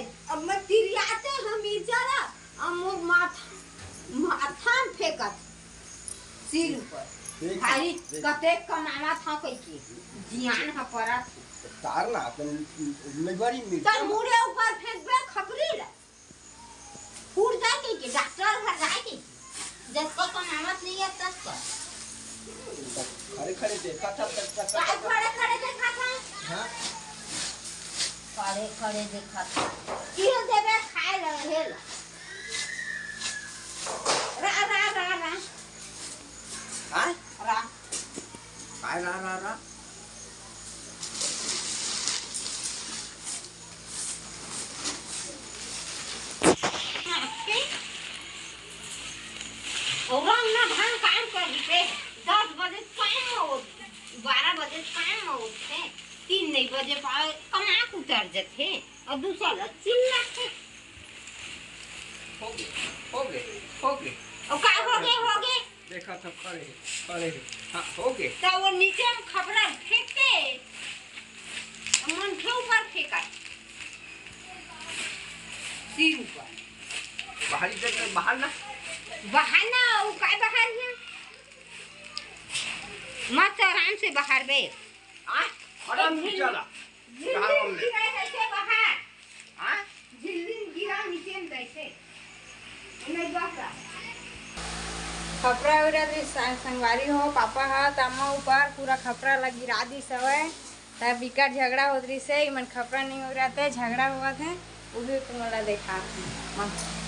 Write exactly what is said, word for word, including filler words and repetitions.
अब मैं तिरियाते हम मिर्चा ला, अब मोर माथा, माथा में फेंकत सिर ऊपर। देख, भाई, देख। कते कमावत हव कहिके, जियान ह परत। तार ना, अपन लगवारी मिर्चा। त मुड़े ऊपर फेंकबे खपरी ला। फूट जाए कहिके, डॉक्टर घर जाए कहिके। जतका कमावत नहीं है, ततका। खड़े खड़े देखा था, तब तक काय खड़े खड़े देखा था? हाँ? खड़े खड़े देखा था। किलो देबे खाए ला, हे ला। रा, रा, रा, रा। हाँ? रा। काय रा, रा, रा? औरंग ना धान काम कर दे, दस बजे काम हो, बारह बजे काम होथे, तीन नहीं बजे पावे, कमा के उतर जथे, और दूसरा ला चिल्लाथे। हो गे, हो गे, हो गे। और का हो गे, हो गे? देखा था, खड़े हे, खड़े हे। हाँ, हो गे। त वो नीचे में खपरा फेंकते, मन के ऊपर फेंका, सिर ऊपर। बाहरी जगह, बाहर ना। बाहर ना, वो काय बाहर है? मस्त आराम से बाहर बे। हाँ, आराम से चला। झिल्ली गिरा कैसे बाहर? हाँ? झिल्ली गिरा नीचे में कैसे? नहीं बाप रा। खपरा उरा दे स-, संगवारी हो, पापा ह तामा ऊपर पूरा खपरा ला गिरा दिस हवय। त बिकट झगड़ा होत रिहिस हे, इमन खपरा नहीं उराते, झगड़ा होवत हे, वो भी तुमन ला देखात हे।